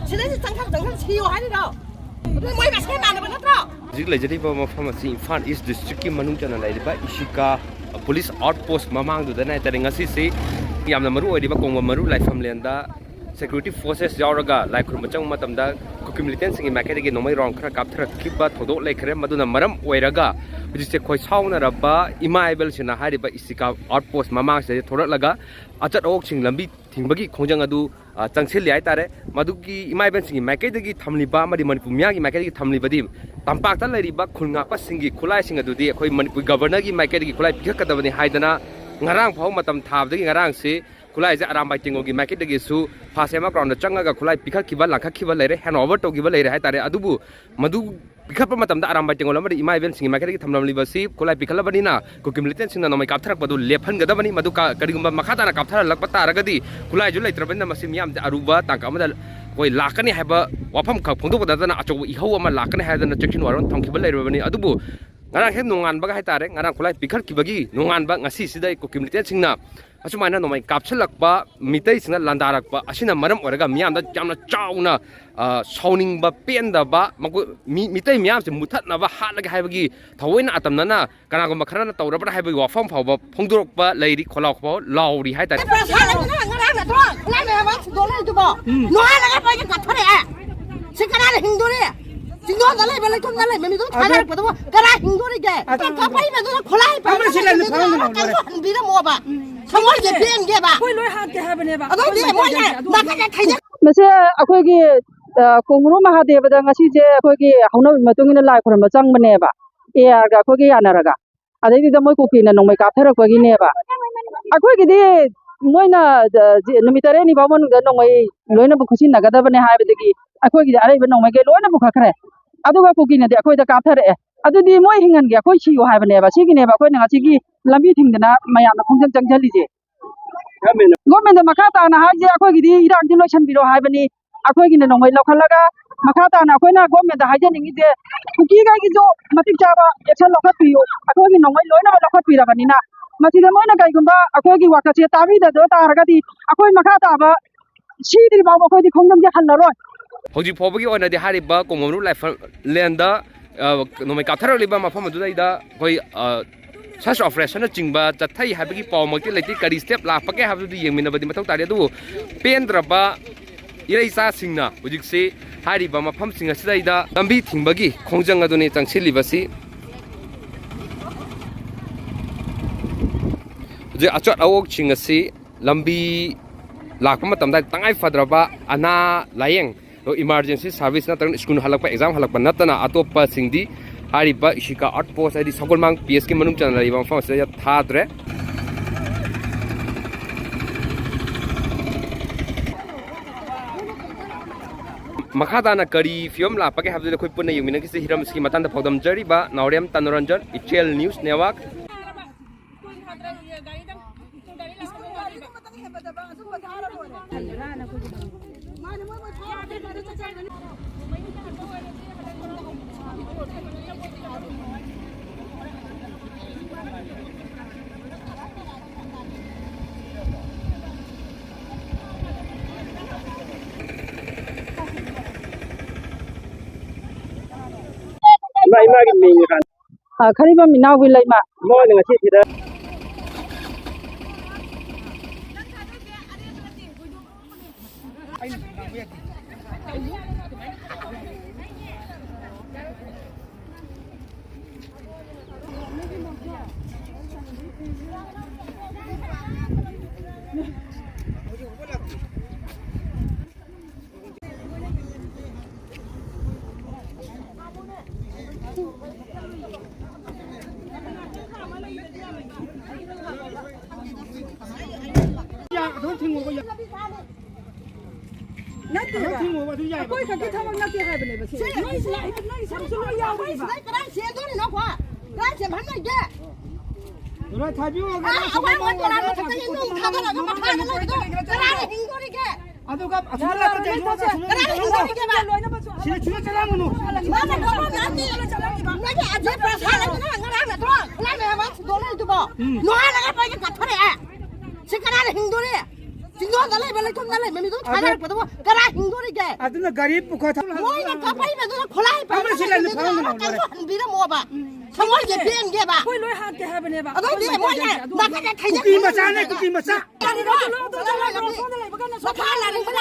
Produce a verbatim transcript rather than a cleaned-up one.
ꯁꯤꯗꯩꯁꯤ ꯆꯪꯁꯟ ꯆꯪꯁꯟ ꯁꯤꯌꯣ ꯍꯥꯏꯔꯤꯔꯣ? ꯑꯗꯨ ꯃꯣꯏ ꯃꯁꯦꯟ ꯃꯥꯟꯅꯕ ꯅꯠꯇ꯭ꯔꯣ? ꯍꯧꯖꯤꯛ ꯂꯩꯖꯔꯤꯕ ꯃꯐꯝ ꯑꯁꯤ ꯏꯝꯐꯥꯜ ꯏꯁ ꯗꯤꯁꯇ꯭ꯔꯤꯛꯀꯤ ꯃꯅꯨꯡ ꯆꯟꯅ ꯂꯩꯔꯤꯕ ꯏꯁꯤꯀꯥ ꯄꯨꯂꯤꯁ ꯑꯥꯎꯠ ꯄꯣꯁ ꯃꯃꯥꯡꯗꯨꯗꯅ ꯍꯥꯏꯇꯥꯔꯦ, ꯉꯁꯤꯁꯤ ꯌꯥꯝꯅ ꯃꯔꯨ ꯑꯣꯏꯔꯤꯕ ꯀꯣꯡꯕ ꯃꯔꯨ ꯂꯥꯏꯐꯝꯂꯦꯟꯗ ꯁꯦꯀ꯭ꯌꯨꯔꯤꯇꯤ ꯐꯣꯔꯁꯦꯁ ꯌꯥꯎꯔꯒ ꯂꯥꯏ ꯈꯨꯔꯨꯝꯕ ꯆꯪꯕ ꯃꯇꯝꯗ ꯀꯨꯀꯤ ꯃꯤꯂꯤꯇꯦꯟꯁꯤꯡꯒꯤ ꯃꯥꯏꯀꯩꯗꯒꯤ ꯅꯣꯡꯃꯩ ꯔꯥꯎꯟ ꯈꯔ ꯀꯥꯞꯊꯔꯛꯈꯤꯕ ꯊꯧꯗꯣꯛ ꯂꯩꯈ꯭ꯔꯦ꯫ ꯃꯗꯨꯅ ꯃꯔꯝ ꯑꯣꯏꯔꯒ ꯍꯧꯖꯤꯛꯁꯦ ꯈꯣꯏꯁꯥꯎꯅꯔꯕ ꯏꯃꯥ ꯏꯕꯦꯜꯁꯤꯡꯅ ꯍꯥꯏꯔꯤꯕ ꯏꯁꯤꯀꯥ ꯑꯥꯎꯠ ꯄꯣꯁ ꯃꯃꯥꯡꯁꯤꯗ ꯊꯣꯔꯛꯂꯒ ꯑꯆꯠ ꯑꯋꯣꯛꯁꯤꯡ ꯂꯝꯕꯤ ꯊꯤꯡꯕꯒꯤ ꯈꯣꯡꯖꯪ ꯑꯗꯨ, ꯑ, ꯆꯪꯁꯤꯜꯂꯤ ꯍꯥꯏꯇꯥꯔꯦ꯫ ꯃꯗꯨꯒꯤ ꯏꯃꯥ ꯏꯕꯦꯜꯁꯤꯡꯒꯤ ꯃꯥꯏꯀꯩꯗꯒꯤ ꯊꯝꯂꯤꯕ ꯑꯃꯗꯤ ꯃꯅꯤꯄꯨꯔ ꯃꯤꯌꯥꯝꯒꯤ ꯃꯥꯏꯀꯩꯗꯒꯤ ꯊꯝꯂꯤꯕꯗꯤ ꯇꯝꯄꯥꯛꯇ ꯂꯩꯔꯤꯕ ꯈꯨꯜ ꯉꯥꯛꯄꯁꯤꯡꯒꯤ ꯈꯨꯠꯂꯥꯏꯁꯤꯡ ꯑꯗꯨꯗꯤ ꯑꯩꯈꯣꯏ ꯃꯅꯤꯄꯨꯔ ꯒꯕꯔꯅꯔꯒꯤ ꯃꯥꯏꯀꯩꯗꯒꯤ ꯈꯨꯠꯂꯥꯏ ꯄꯤꯈꯠꯀꯗꯕꯅꯤ ꯍꯥꯏꯗꯅ ꯉꯔꯥꯡ ꯐꯥꯎ ꯃꯇꯝ ꯊꯥꯕꯗꯒꯤ ꯉꯔꯥꯡꯁꯤ ꯈꯨꯠꯂꯥꯏꯁꯦ ꯑꯔꯥꯝꯕꯥꯏ ꯇꯦꯡꯒꯣꯜꯒꯤ ꯃꯥꯏꯀꯩꯗꯒꯤꯁꯨ ꯐꯥꯁ ꯑꯦꯝ ꯑꯥꯔ ꯒ꯭ꯔꯥꯎꯟꯗ ꯆꯪꯉꯒ ꯈꯨꯠꯂꯥꯏ ꯄꯤꯈꯠꯈꯤꯕ, ꯂꯪꯈꯠꯈꯤꯕ ꯂꯩꯔꯦ, ꯍꯦꯟ ꯑꯣꯚꯔ ꯇꯧꯈꯤꯕ ꯂꯩꯔꯦ ꯍꯥꯏꯇꯥꯔꯦ꯫ ꯑꯗꯨꯕꯨ ꯃꯗꯨ ꯄꯤꯈꯠꯄ ꯃꯇꯝꯗ ꯑꯔꯥꯝꯕꯥꯏ ꯇꯦꯡꯒꯣꯜ ꯑꯃꯗꯤ ꯏꯃꯥ ꯏꯕꯦꯜꯁꯤꯡꯒꯤ ꯃꯥꯏꯀꯩꯗꯒꯤ ꯊꯝꯂꯝꯂꯤꯕꯁꯤ ꯈꯨꯠꯂꯥꯏ ꯄꯤꯈꯠꯂꯕꯅꯤꯅ ꯀꯨꯀꯤ ꯃꯤꯂꯤꯇꯦꯟꯁꯤꯡꯅ ꯅꯣꯡꯃꯩ ꯀꯥꯞꯊꯔꯛꯄꯗꯨ ꯂꯦꯞꯍꯟꯒꯗꯕꯅꯤ꯫ ꯃꯗꯨ ꯀ-, ꯀꯔꯤꯒꯨꯝꯕ ꯃꯈꯥ ꯇꯥꯅ ꯀꯥꯞꯊꯔꯛꯂꯛꯄ ꯇꯥꯔꯒꯗꯤ ꯈꯨꯠꯂꯥꯏꯁꯨ ꯂꯩꯇ꯭ꯔꯕꯅꯤꯅ ꯃꯁꯤ ꯃꯤꯌꯥꯝꯁꯦ ꯑꯔꯨꯕ ꯇꯥꯡꯀꯛ ꯑꯃꯗ ꯑꯩꯈꯣꯏ ꯂꯥꯛꯀꯅꯤ ꯍꯥꯏꯕ ꯋꯥꯐꯝ ꯈꯛ ꯐꯣꯡꯗꯣꯛꯄꯗ ꯅꯠꯇꯅ ꯑꯆꯧꯕ ꯏꯍꯧ ꯑꯃ ꯂꯥꯛꯀꯅꯤ ꯍꯥꯏꯗꯅ ꯆꯦꯛꯁꯤꯟ ꯋꯥꯔꯣꯜ ꯊꯝꯈꯤꯕ ꯂꯩꯔꯕꯅꯤ꯫ ꯑꯗꯨꯕꯨ ꯉꯔꯥꯡ ꯍꯦꯛ ꯅꯣꯡꯉꯥꯟꯕꯒ ꯍꯥꯏꯇꯥꯔꯦ, ꯉꯔꯥꯡ ꯈꯨꯠꯂꯥꯏ ꯄꯤꯈꯠꯈꯤꯕꯒꯤ ꯅꯣꯡꯉꯥꯟꯕ ꯉꯁꯤꯁꯤꯗ ꯑꯩ ꯀꯨꯀꯤ ꯃꯤꯂꯤꯇꯦꯟꯁꯤꯡꯅ ꯑꯁꯨꯃꯥꯏꯅ ꯅꯣꯡꯃꯩ ꯀꯥꯞꯁꯤꯜꯂꯛꯄ, ꯃꯤꯇꯩꯁꯤꯡꯅ ꯂꯥꯟꯗꯥꯔꯛꯄ ꯑꯁꯤꯅ ꯃꯔꯝ ꯑꯣꯏꯔꯒ ꯃꯤꯌꯥꯝꯗ ꯌꯥꯝꯅ ꯆꯥꯎꯅ, ꯑ, ꯁꯥꯎꯅꯤꯡꯕ, ꯄꯦꯟꯗꯕ, ꯃꯈꯣꯏ, ꯃꯤ-, ꯃꯤꯇꯩ ꯃꯤꯌꯥꯝꯁꯦ ꯃꯨꯊꯠꯅꯕ, ꯍꯥꯠꯂꯒꯦ ꯍꯥꯏꯕꯒꯤ ꯊꯑꯣꯏꯅ ꯑꯇꯝꯅꯅ ꯀꯅꯥꯒꯨꯝꯕ ꯈꯔꯅ ꯇꯧꯔꯕ꯭ꯔꯥ ꯍꯥꯏꯕꯒꯤ ꯋꯥꯐꯝ ꯐꯥꯎꯕ ꯐꯣꯡꯗꯣꯔꯛꯄ ꯂꯩꯔꯤ, ꯈꯣꯜꯂꯥꯎ ꯈꯣꯜꯂꯥꯎ ꯂꯥꯎꯔꯤ ꯍꯥꯏꯇꯥꯔꯦ꯫ ꯄꯩꯁꯥ ꯂꯩꯕꯅ ꯉꯔꯥꯡ ꯅꯠꯇ꯭ꯔꯣ? ꯈꯨꯠꯂꯥꯏ ꯃꯌꯥꯝ ꯑꯃ ꯁꯤꯟꯗꯣꯛ ꯂꯩꯔꯤꯗꯨꯕꯣ? ꯎꯝ꯫ ꯅꯣꯡꯉꯥꯜꯂꯒ ꯃꯣꯏꯅ ꯀꯥꯞꯊꯣꯔꯛꯑꯦ꯫ ꯁꯤ ꯀꯅꯥꯅ ꯍꯤꯡꯗꯣꯔꯤ? ꯆꯤꯡꯗꯣꯟꯗ ꯂꯩꯕ, ꯂꯩꯊꯣꯡꯗ ꯂꯩꯕ ꯃꯤꯗꯨ ꯑꯗꯨ ꯊꯥꯗꯔꯛꯄꯗꯨꯕꯨ ꯀꯅꯥ ꯍꯤꯡꯗꯣꯔꯤꯒꯦ? ꯑꯗꯨ ꯀꯥꯞꯄꯛꯏꯕꯗꯨꯅ ꯈꯨꯠꯂꯥꯏ ꯄꯥꯏꯕ ꯑꯃ ꯁꯤ ꯂꯩꯔꯝꯃꯤ, ꯃꯤꯗꯨꯅ ꯐꯥꯎꯔꯝꯃꯤ ꯑꯃ ꯂꯣꯏꯔꯦ꯫ ꯀꯩꯁꯨ ꯍꯟꯕꯤꯔꯝꯃꯣꯕ꯫ ꯎꯝ꯫ ꯊꯃꯣꯏꯁꯦ ꯄꯦꯟꯒꯦꯕ꯫ ꯑꯩꯈꯣꯏ ꯂꯣꯏ ꯍꯥꯠꯀꯦ ꯍꯥꯏꯕꯅꯦꯕ꯫ ꯑꯗꯨꯗꯤ ꯑꯩꯈꯣꯏ ꯃꯣꯏꯅ ꯂꯣꯏ ꯍꯥꯠꯀꯦ꯫ ꯑꯗꯨ ꯃꯊꯛꯇ ꯊꯩꯖ- ꯃꯁꯤ ꯑꯩꯈꯣꯏꯒꯤ, ꯑ, ꯀꯣꯡꯒ꯭ꯔꯨ ꯃꯍꯥꯗꯦꯕꯗ ꯉꯁꯤꯁꯦ ꯑꯩꯈꯣꯏꯒꯤ ꯍꯧꯅꯕꯤ ꯃꯇꯨꯡ ꯏꯟꯅ ꯂꯥꯏ ꯈꯨꯔꯨꯝꯕ ꯆꯪꯕꯅꯦꯕ꯫ ꯑꯦ ꯑꯥꯔꯒ ꯑꯩꯈꯣꯏꯒ ꯌꯥꯅꯔꯒ꯫ ꯑꯗꯩꯗꯨꯗ ꯃꯣꯏ ꯀꯨꯀꯤꯅ ꯅꯣꯡꯃꯩ ꯀꯥꯞꯊꯔꯛꯄꯒꯤꯅꯦꯕ꯫ ꯑꯩꯈꯣꯏꯒꯤꯗꯤ ꯃꯣꯏꯅ, ꯑ, ꯖꯤ-, ꯅꯨꯃꯤꯠ ꯇꯔꯦꯠꯅꯤ ꯐꯥꯎ ꯃꯅꯨꯡꯗ ꯅꯣꯡꯃꯩ ꯂꯣꯏꯅꯕ ꯈꯨꯠꯁꯤꯟꯅꯒꯗꯕꯅꯦ ꯍꯥꯏꯕꯗꯒꯤ ꯑꯩꯈꯣꯏꯒꯤꯗꯤ ꯑꯔꯩꯕ ꯅꯣꯡꯃꯩꯈꯩ ꯂꯣꯏꯅ ꯄꯨꯈꯠꯈ꯭ꯔꯦ꯫ ꯑꯗꯨꯒ ꯀꯨꯀꯤꯅꯗꯤ ꯑꯩꯈꯣꯏꯗ ꯀꯥꯞꯊꯔꯛꯑꯦ꯫ ꯑꯗꯨꯗꯤ ꯃꯣꯏ ꯍꯤꯡꯍꯟꯒꯦ, ꯑꯩꯈꯣꯏ ꯁꯤꯌꯣ ꯍꯥꯏꯕꯅꯦꯕ꯫ ꯁꯤꯒꯤꯅꯦꯕ ꯑꯩꯈꯣꯏꯅ ꯉꯁꯤꯒꯤ ꯂꯝꯕꯤ ꯊꯤꯡꯗꯅ ꯃꯌꯥꯝꯅ ꯈꯣꯡꯖꯪ ꯆꯪꯁꯤꯜꯂꯤꯁꯦ꯫ ꯒꯣꯔꯃꯦꯟꯗ ꯃꯈꯥ ꯇꯥꯅ ꯍꯥꯏꯁꯦ ꯑꯩꯈꯣꯏꯒꯤꯗꯤ ꯏꯔꯥꯡꯁꯤ ꯂꯣꯏꯁꯤꯟꯕꯤꯔꯣ ꯍꯥꯏꯕꯅꯤ꯫ ꯑꯩꯈꯣꯏꯒꯤꯅ ꯅꯣꯡꯃꯩ ꯂꯧꯈꯠꯂꯒ ꯃꯈꯥ ꯇꯥꯅ ꯑꯩꯈꯣꯏꯅ ꯒꯣꯔꯃꯦꯟꯗ ꯍꯥꯏꯖꯅꯤꯡꯉꯤꯁꯦ ꯀꯨꯀꯤꯈꯩꯒꯤꯁꯨ ꯃꯇꯤꯛ ꯆꯥꯕ ꯑꯦꯛꯁꯟ ꯂꯧꯈꯠꯄꯤꯌꯨ꯫ ꯑꯩꯈꯣꯏꯒꯤ ꯅꯣꯡꯃꯩ ꯂꯣꯏꯅꯃꯛ ꯂꯧꯈꯠꯄꯤꯔꯕꯅꯤꯅ ꯃꯁꯤꯗ ꯃꯣꯏꯅ ꯀꯩꯒꯨꯝꯕ ꯑꯩꯈꯣꯏꯒꯤ ꯋꯥꯀꯠꯁꯦ ꯇꯥꯕꯤꯗꯕ ꯇꯥꯔꯒꯗꯤ ꯑꯩꯈꯣꯏ ꯃꯈꯥ ꯇꯥꯕ ꯁꯤꯗ꯭ꯔꯤ ꯐꯥꯎꯕ ꯑꯩꯈꯣꯏꯗꯤ ꯈꯣꯡꯖꯪꯁꯦ ꯍꯜꯂꯔꯣꯏ꯫ ꯍꯧꯖꯤꯛ ꯐꯥꯎꯕꯒꯤ ꯑꯣꯏꯅꯗꯤ ꯍꯥꯏꯔꯤꯕ ꯀꯣꯡꯕꯝꯔꯨ ꯂꯥꯏꯐꯝ ꯂꯦꯟꯗ, ꯑ, ꯅꯣꯡꯃꯩ ꯀꯥꯞꯊꯔꯛꯂꯤꯕ ꯃꯐꯝ ꯑꯗꯨꯗꯩꯗ ꯑꯩꯈꯣꯏ, ꯑ, search operation ꯅꯆꯤꯡꯕ ꯆꯠꯊꯩ ꯍꯥꯏꯕꯒꯤ ꯄꯥꯎꯃꯛꯇꯤ ꯂꯩꯇꯦ꯫ ꯀꯔꯤ step ꯂꯥꯛꯄꯒꯦ ꯍꯥꯏꯕꯗꯨꯗꯤ ꯌꯦꯡꯃꯤꯟꯅꯕꯗꯤ ꯃꯊꯧ ꯇꯥꯔꯤ꯫ ꯑꯗꯨꯕꯨ ꯄꯦꯟꯗ꯭ꯔꯕ ꯏꯔꯩꯆꯥꯁꯤꯡꯅ ꯍꯧꯖꯤꯛꯁꯤ ꯍꯥꯏꯔꯤꯕ ꯃꯐꯝꯁꯤꯡ ꯑꯁꯤꯗꯩꯗ ꯂꯝꯕꯤ ꯊꯤꯡꯕꯒꯤ ꯈꯣꯡꯖꯪ ꯑꯗꯨꯅꯤ ꯆꯪꯁꯤꯜꯂꯤꯕꯁꯤ꯫ ꯍꯧꯖꯤꯛ ꯑꯆꯠ ꯑꯋꯣꯛꯁꯤꯡ ꯑꯁꯤ ꯂꯝꯕꯤ ꯂꯥꯛꯄ ꯃꯇꯝꯗ ꯇꯉꯥꯏ ꯐꯗ꯭ꯔꯕ ꯑꯅꯥ ꯂꯥꯌꯦꯡ, emergency service ꯅꯠꯇ꯭ꯔꯒꯅ ꯁ꯭ꯀꯨꯜ ꯍꯜꯂꯛꯄ, exam ꯍꯜꯂꯛꯄ ꯅꯠꯇꯅ ꯑꯇꯣꯞꯄꯁꯤꯡꯗꯤ ꯍꯥꯏꯔꯤꯕ ꯏꯁꯤꯀꯥ outpost ꯍꯥꯏꯗꯤ ꯁꯒꯣꯜꯃꯥꯡ P S ꯀꯤ ꯃꯅꯨꯡ ꯆꯟꯅ ꯂꯩꯔꯤꯕ ꯃꯐꯝ ꯑꯁꯤꯗ ꯊꯥꯗ꯭ꯔꯦ꯫ ꯃꯈꯥ ꯇꯥꯅ ꯀꯔꯤ ꯐꯤꯕꯝ ꯂꯥꯛꯄꯒꯦ ꯍꯥꯏꯕꯗꯨꯗꯤ ꯑꯩꯈꯣꯏ ꯄꯨꯟꯅ ꯌꯦꯡꯃꯤꯟꯅꯈꯤꯁꯤ꯫ ꯍꯤꯔꯝꯁꯤꯒꯤ ꯃꯇꯥꯡꯗ ꯄꯥꯎꯗꯝꯖꯔꯤꯕ ꯅꯥꯎꯔꯦꯝ ꯇꯅꯨꯔꯟꯖꯟ, ꯏꯆꯦꯜ News Network꯫ ꯏꯃꯥ, ꯏꯃꯥꯒꯤ ꯃꯤꯡ ꯍꯥꯟꯅ꯫ ꯑ, ꯈꯔꯤꯕꯝ ꯏꯅꯥꯎꯒꯤ ꯂꯩꯃ꯫ ꯏꯃꯥ ꯍꯣꯏꯅ ꯉꯁꯤ ꯁꯤꯗ ꯅꯠꯇꯦꯕ꯫ ꯑꯩꯈꯣꯏ ꯈꯛꯀꯤ ꯊꯕꯛ ꯅꯠꯇꯦ ꯍꯥꯏꯕꯅꯦꯕ ꯁꯤ꯫ ꯅꯣꯏ ꯁꯤꯗ, ꯅꯣꯏ ꯁꯔꯨꯛꯁꯨ ꯂꯣꯏ ꯌꯥꯎꯔꯤꯕ꯫ ꯁꯤꯗ ꯀꯗꯥꯏ ꯆꯦꯟꯗꯣꯏꯅꯣ? ꯀꯗꯥꯏ ꯆꯦꯟꯍꯟ ꯂꯩꯒꯦ? ꯂꯣꯏ ꯊꯥꯕꯤꯌꯨ, ꯑꯥ, ꯑꯩꯈꯣꯏ ꯃꯣꯏ ꯇꯣꯉꯥꯟꯕ ꯈꯛꯇꯒꯤ ꯅꯣꯡ ꯊꯥꯗꯔꯒ ꯃꯈꯥꯗ ꯂꯩꯕꯗꯣ ꯀꯅꯥꯅ ꯍꯤꯡꯗꯣꯔꯤꯒꯦ? ꯑꯗꯨꯒ ꯑꯁꯤꯗ ꯂꯥꯛꯄ ꯀꯩꯅꯣ, ꯑꯁꯤꯗ ꯀꯅꯥꯅ ꯍꯤꯡꯗꯣꯔꯤꯒꯦꯕ? ꯁꯤꯗ, ꯁꯤꯗ ꯆꯠꯂꯝꯒꯅꯨ꯫ ꯅꯪꯅ ꯂꯧꯕ ꯅꯠꯇꯦ꯫ ꯅꯣꯏꯒꯤ ꯑꯁꯤ ꯄꯩꯁꯥ ꯂꯩꯇꯅ ꯉꯔꯥꯡ ꯅꯠꯇ꯭ꯔꯣ ꯈꯨꯠꯂꯥꯏ ꯃꯌꯥꯝ ꯑꯃ ꯊꯤꯟꯗꯣꯛꯅꯔꯤꯗꯨꯕꯣ? ꯎꯝ꯫ ꯅꯣꯡꯉꯥꯜꯂꯒ ꯃꯣꯏꯒꯤ ꯀꯠꯊꯔꯛꯑꯦ꯫ ꯁꯤ ꯀꯅꯥꯅ ꯍꯤꯡꯗꯣꯔꯤ? ꯆꯤꯡꯗꯣꯟꯗ ꯂꯩꯕ, ꯂꯩꯈꯣꯝꯗ ꯂꯩꯕ ꯃꯤꯗꯨ ꯑꯗꯨ ꯊꯥꯗꯔꯛꯄꯗꯕꯨ ꯀꯅꯥ ꯍꯤꯡꯗꯣꯔꯤꯒꯦ? ꯑꯗꯨꯅ ꯒꯥꯔꯤ ꯄꯨꯈꯠ- ꯃꯣꯏꯅ ꯀꯥꯄꯛꯏꯕꯗꯨꯅ ꯈꯣꯂꯥꯏ ꯑꯃ ꯁꯤ ꯂꯩꯔꯗꯤ ꯐꯥꯎꯅ ꯂꯣꯏꯔꯦ꯫ ꯍꯟꯕꯤꯔꯝꯃꯣꯕ꯫ ꯊꯃꯣꯏꯁꯦ ꯄꯦꯟꯒꯦꯕ꯫ ꯑꯩꯈꯣꯏ ꯂꯣꯏ ꯍꯥꯠꯀꯦ ꯍꯥꯏꯕꯅꯦꯕ꯫ ꯑꯗꯨ ꯑꯣꯏꯗꯤ ꯑꯩꯈꯣꯏ ꯃꯣꯏꯅ ꯂꯣꯏ ꯍꯥꯠꯀꯦ꯫ ꯑꯗꯨ ꯅꯥꯀꯟꯗ ꯊꯩꯖꯤꯟ ꯀꯨꯀꯤ ꯃꯆꯥꯅꯦ, ꯀꯨꯀꯤ ꯃꯆꯥ꯫ ꯀꯔꯤꯅꯣ? ꯑꯗꯨ ꯂꯧ, ꯑꯗꯨ ꯂꯧ, ꯂꯧ, ꯂꯧ, ꯂꯧ, ꯂꯧ, ꯂꯧ, ꯂꯧ꯫ ꯃꯈꯥ ꯂꯥꯔꯤꯕ